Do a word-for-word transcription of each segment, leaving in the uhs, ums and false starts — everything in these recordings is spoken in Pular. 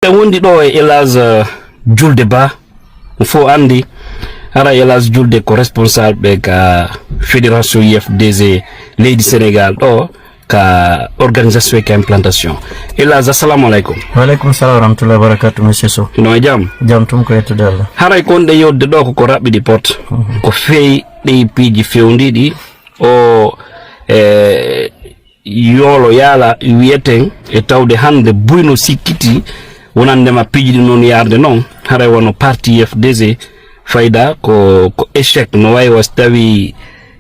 En wondi ɗo e Elage, eh, Julde Ba. Mo fof anndi, hara Elage Julde ko responsable ka Fédération U F D G leydi Sénégal ɗo, ka organisation e ka implantation. Elage, assalamu alaikum. Wa alaikum salam wa rahmatullahi wa barakatuh, monsieur Sow. No e jam? Jam tum ko yettude Allah. Haray kon ɗe yodde ɗo ko, ko raɓɓiɗi pot. Mhm. Ko feyi ɗi piiji fewndiɗi o, e, yoolo yaala wiyeten e tawde hannde buyno sikkiti wonandema piiji ɗi noon yaarde noon, haray wano parti U F D G fayda ko, ko échec no wayi wa si tawi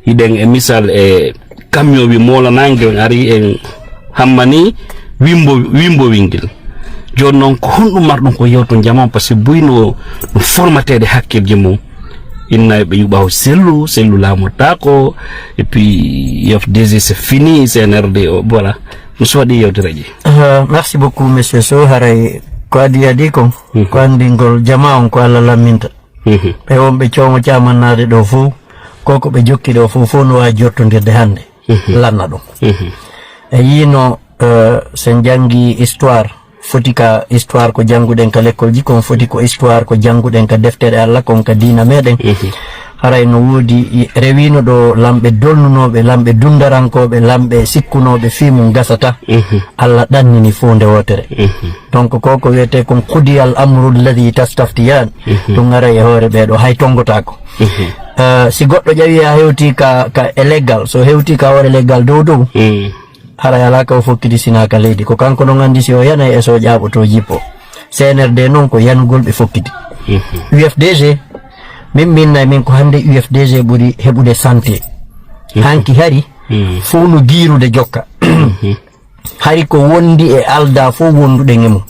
hiɗen e misal e camion wi moolanangel ari en hammani wimbo, wimbo wingel. Jooni noon ko honɗum marɗum ko yewto jama on, parce que buyno no formateede hakkilji mum. Inna ɓe yuɓaw sellu, sellu laamortaako, et puis U F D G c'est fini, C N R D, o, voilà. No so waɗi yewtere ji. Euh, merci beaucoup, monsieur Sow. Haray ko adi adi kon, mhm, ko anndingol jama on ko Allah lamminta. Mhm. Ɓe wonɓe coomo caamannaade ɗo fof, ko ko ɓe jokki ɗo fof, fof no waawi jottondirde hannde. Mhm. Lanna ɗum. Mhm. E yiino, euh, sen janngi histoire, foti ka histoire ko jannguɗen ka lekkolji, kon foti ko histoire ko jannguɗen ka deftere Allah, kon ka diina meɗen. Mhm. Haray no woodi i-, rewiino ɗo lamɓe dolnunooɓe, lamɓe dundarankooɓe, lamɓe sikkunooɓe fii mum gasata. Mhm. Allah ɗannini fuu nde wootere. Mhm. Donc, ko ko wiyetee kon qudiyal amru alladhi tastaftiyan. Mhm. Ɗum aray e hoore ɓee ɗo, hay tonngotaako. Mhm. Eh, si goɗɗo ƴawi a hewti ka, ka e leggal, so hewti ka hoore leggal dow dow, mm, haray alaa ka o fokkiti sinaa ka leydi. Ko kanko non anndi si o yanay e so o ƴaaɓotoo jippo. C N R D non ko yanugol ɓe fokkiti. Mhm. U F D G, min minnay min ko hannde U F D G ɓuri heɓude santé. Mhm. Hanki hari, mm, fow no giirude jokka. Mhm. Hari ko wondi e aldaa fow wonduɗen e mum.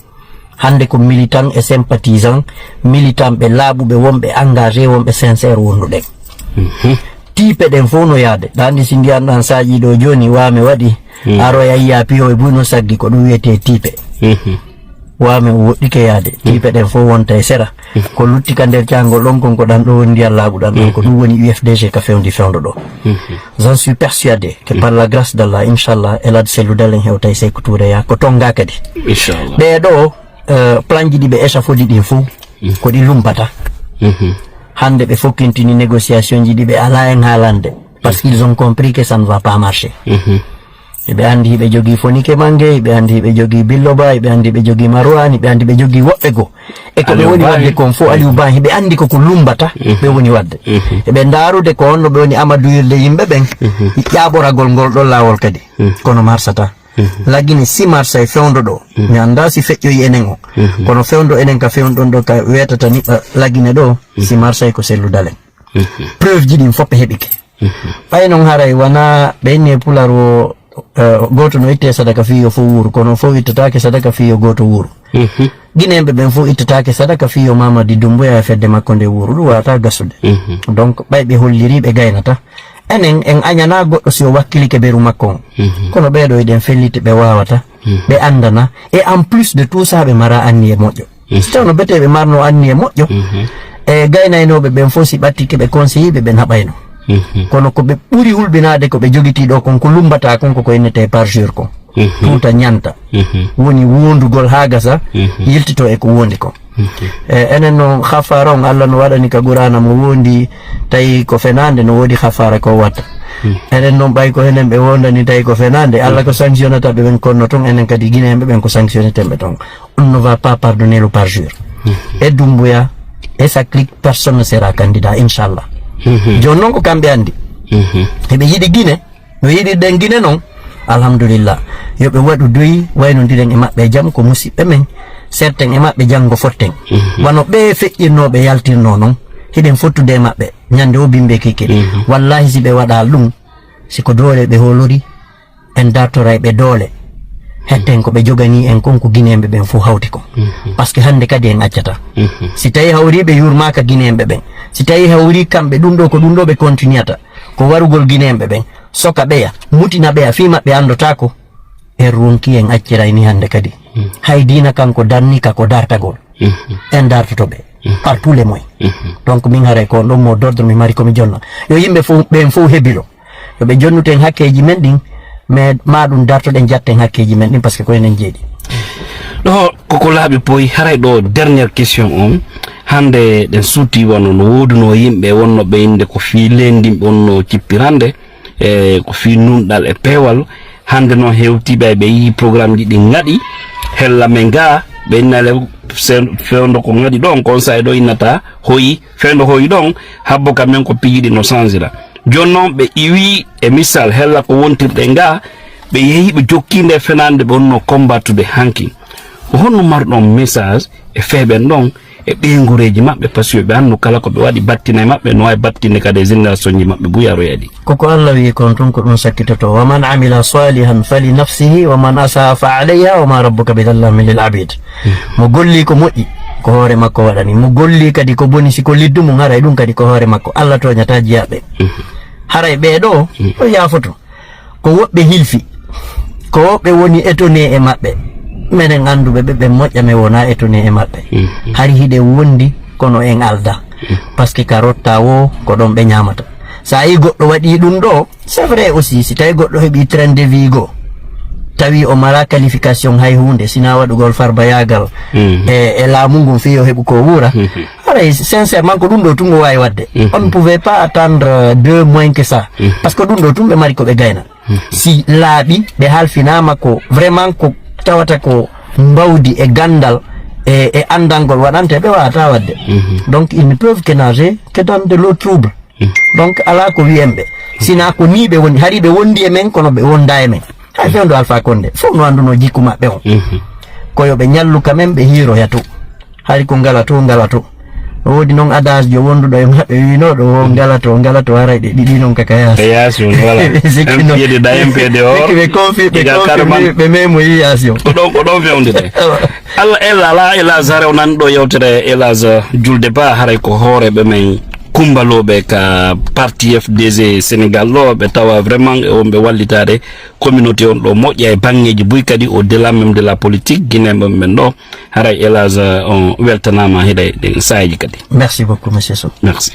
Hannde ko militant e sympathisant, militant ɓe laaɓuɓe, wonɓe engagé, wonɓe sincère wonduɗen. Mhm. Tiipe ɗen fow no yaade. Ɗa anndi si ndiyan ɗan saaƴii ɗo jooni, waame waɗi, mm, aroya yiya piyo e buy no saggi, ko ɗum wiyetee tiipe. Mhm. Waame o woɗɗike yaade. Mm. Tiipe ɗen fow wonta e sera. Mm. Ko lutti ka nder caangol ɗon kon ko ɗan ɗo woni ndiyan laaɓuɗan ɗon. Ko ɗum woni U F D G ka fewndi fewndo ɗo. Mhm. J'en suis persuadé que, mm, par la grâce d'Allah, inchallah, Elad Sellu Dalen hewtay Seku Touré ya ko tonga kadi. Inchallah. Ɓee ɗo, eh, plan ji ɗi ɓe échafaudi ɗin fow, mm, ko ɗi lumbata. Mhm. Hannde ɓe fokkintini négociation ji ɗi ɓe alaa en haalande. Parce qu'ils ont compris que ça ne va pas marcher. Mhm. Hiɓe anndi hiɓe jogii Fonike Mange, hiɓe anndi hiɓe jogii Billo Ba, hiɓe anndi hiɓe jogii Marwan, hiɓe anndi ɓe jogii woɓɓe goo. E ko ɓe woni waɗde kon fow, Aliou Ba, hiɓe anndi ko ko lumbata ɓe woni waɗde. Hiɓe ndaarude ko honno ɓe woni amaduyirde yimɓe ɓen, ƴaaɓoragol ngol ɗon laawol kadi. Kono marsata. Lagine si marsa e fewndo ɗo, mi anndaa si feƴƴoyi enen o. Kono fewndo enen ka fewndo ɗon ɗo ka weetata niɓɓa Lagine ɗo, si marsa e ko Sellu Dalen. Preuve ji ɗin fof ɓe heɓike. Ɓay non haray wona ɓe inni e Pular wo, eh, gooto no itte sadaka fii yo fof wuuru, kono fof ittataake sadaka fii yo gooto wuuru. Gineeɓe ɓen fof ittataake sadaka fii yo Mamadi Doumbouya e fedde makko nde wuuru, ɗum waawataa gasude. Donc, ɓay ɓe hollirii ɓe gaynata, enen en añanaa goɗɗo si o wakkilike beru makko on. Kono ɓee ɗoo eɗen felliti ɓe waawata, ɓe anndana. Et en plus de tout ça, ɓe maraa anniye moƴƴo. Si tawno beteeɓe marno anniye moƴƴo, e gaynaynooɓe ɓen fof si ɓattike ɓe conseiller ɓe, ɓe naɓayno. Kono ko ɓe ɓuri hulɓinaade ko ɓe jogitii ɗoo kon, ko lumbataa kon, ko ko innetee parjure kon. Tuuta ñanta. Woni wondugol haa gasa, yiltitoo e ko wondi kon. E, enen non, Xafaara on, Alla no waɗani ka Qur'aana mo wondi, tawi ko fenaande, no woodi Xafaara ko watta. Enen non, ɓay ko enen ɓe wondani, tawi ko fenaande, Alla ko sanctionnata ɓe ɓen, kono ton enen kadi Gineeɓe ɓen ko sanctionneten ɓe ton. On ne va pas pardonner le parjure. Et Doumbouya et sa clique, personne ne sera candidat, inchallah. Jooni non ko kamɓe anndi. Eɓe yiɗi Gine, no yiɗirɗen Gine non. Alhamdulillah. Yo ɓe waɗu duyi, waynondiren e maɓɓe e jam, ko musiɓɓe men. Serten e maɓɓe, janngo fotten. Wano ɓe feƴƴirnooɓe yaltirnoo non, hiɗen fottude e maɓɓe. Ñande o bimbe kike. Wallahi, si ɓe waɗaa ɗum, si ko doole ɓe hoolori, en dartoray ɓe doole. Hetten ko ɓe joganii en kon, ko Gineeɓe ɓen fof hawti kon. Parce que hannde kadi en accataa. Si tawii hawrii ɓe yurmaaka Gineeɓe ɓen, si tawii hawrii kamɓe ɗum ɗoo ko ɗum ɗoo ɓe continuata, ko warugol Gineeɓe ɓen, soka ɓeya, mutina ɓeya, fii maɓɓe anndotaako, en ronki en acciray ni hannde kadi. Hay diina kanko darni ka ko dartagol. En dartoto ɓe. Par tous les moyens. Donc, min haray ko on ɗon mot d'ordre mi mari ko mi jonna. Yo yimɓe fof, ɓen fof hebilo. Yo ɓe jonnuten hakkeeji men ɗin, mais maa ɗum dartoɗen jatten hakkeeji men ɗin, parce que ko enen jeeɗi. Ɗo ko ko laaɓi poy, haray ɗo dernière question on. Hannde ɗen suuti wano no woodunoo yimɓe wonno ɓe innde ko fii leendinɓe wonno cippirande, e ko fii nunɗal e peewal. Hannde non hewtiiɓe ay ɓe yii programme ji ɗi ngaɗi, hella men gaa, ɓe innale se-, fewndo ko ngaɗi ɗon, kon sa e ɗo innata hoyi, fewndo hoyi ɗon, habbo ka men ko piiji ɗi no sanjira. Jooni non ɓe iwi e misal hella ko wontirɗe gaa, ɓe yehi ɓe jokki nde fenaande ɓe wonno combattude hanki. Ko honno marɗon message e feeɓen ɗon e ɓeynguureeji maɓɓe, parce que ɓe anndu kala ko ɓe waɗi battine maɓɓe, no waawi battine kadi e génération ji maɓɓe buy aroyaaɗi. Koko Allah wi'i kon tun ko ɗum sakkitoto. "Wa man amila salihan fali nafsihi, wa man asaa fa alayha, wa ma rabbuka bi dhallamin lil abid." Mo golli ko moƴƴi, ko hoore makko waɗani. Mo golli kadi ko boni, si ko liddu mum, haray ɗum kadi ko hoore makko. Allah tooñataa jiyaaɓe. Haray ɓee ɗoo, o yaafoto. Ko woɓɓe hilfi, ko woɓɓe woni étonné e maɓɓe. Menen annduɓe ɓe, ɓe moƴƴa, men wonaa étonné e maɓɓe. Hari hiɗen wondi, kono en aldaa. Parce que ka rotta woo, ko ɗon ɓe ñaamata. So a yii goɗɗo waɗii ɗum ɗoo, c'est vrai aussi, si tawi goɗɗo heɓii train de vie goo, tawi o maraa qualification hay huunde, sinaa waɗugol farbayaagal e, e laamu ngun fii o heɓu ko wuura. Haray, sincèrement, ko ɗum ɗoo tun o waawi waɗde. On ne pouvait pas attendre, euh, deux moins que ça. Parce que ɗum ɗoo tun ɓe mari ko ɓe gayna. Si laaɓi, ɓe halfinaama ko vraiment ko tawata ko mbawdi e ganndal e, e anndangol waɗante, ɓe waawataa waɗde. Donc, ils ne peuvent que nager que dans de l'eau trouble. Donc, alaa ko wi'en ɓe. Sinaa ko nii ɓe woni, hari ɓe wondi e men, kono ɓe wondaa e men. Hay fewndo Alpha Condé, fof no anndunoo jikku maɓɓe on. Ko yo ɓe ñallu ka men, ɓe hiiroya to. Hari ko ngala to, ngala to. No woodi non adage jo wonduɗo e maɓɓe wi'unooɗo, "Wo ngala to, ngala to, haray ɗe ɗiɗi non ka, ka yaasi." E yaasi on, voilà. Sikki non. M P D da M P D or. Sikki ɓe confi-, ɓe Iga confirme, Karaman. Ɓe memo yi yaasi on. Ko ɗon, ko ɗon fewndete. Allah, El Ala, El Azhar, o nan ɗo yewtere El Azhar julde ba, haray ko hooreɓe men kumbalooɓe ka parti F D G Sénégal ɗo, ɓe tawa vraiment e on ɓe wallitaade communauté on ɗo moƴƴa e banŋeeji buy kadi au-delà même de la politique, Guinéen ɓen ɓen ɗo. Haray El Hadj, on weltanaama hiɗa e ɗen saa'iiji kadi. Merci beaucoup, monsieur Sow. Merci.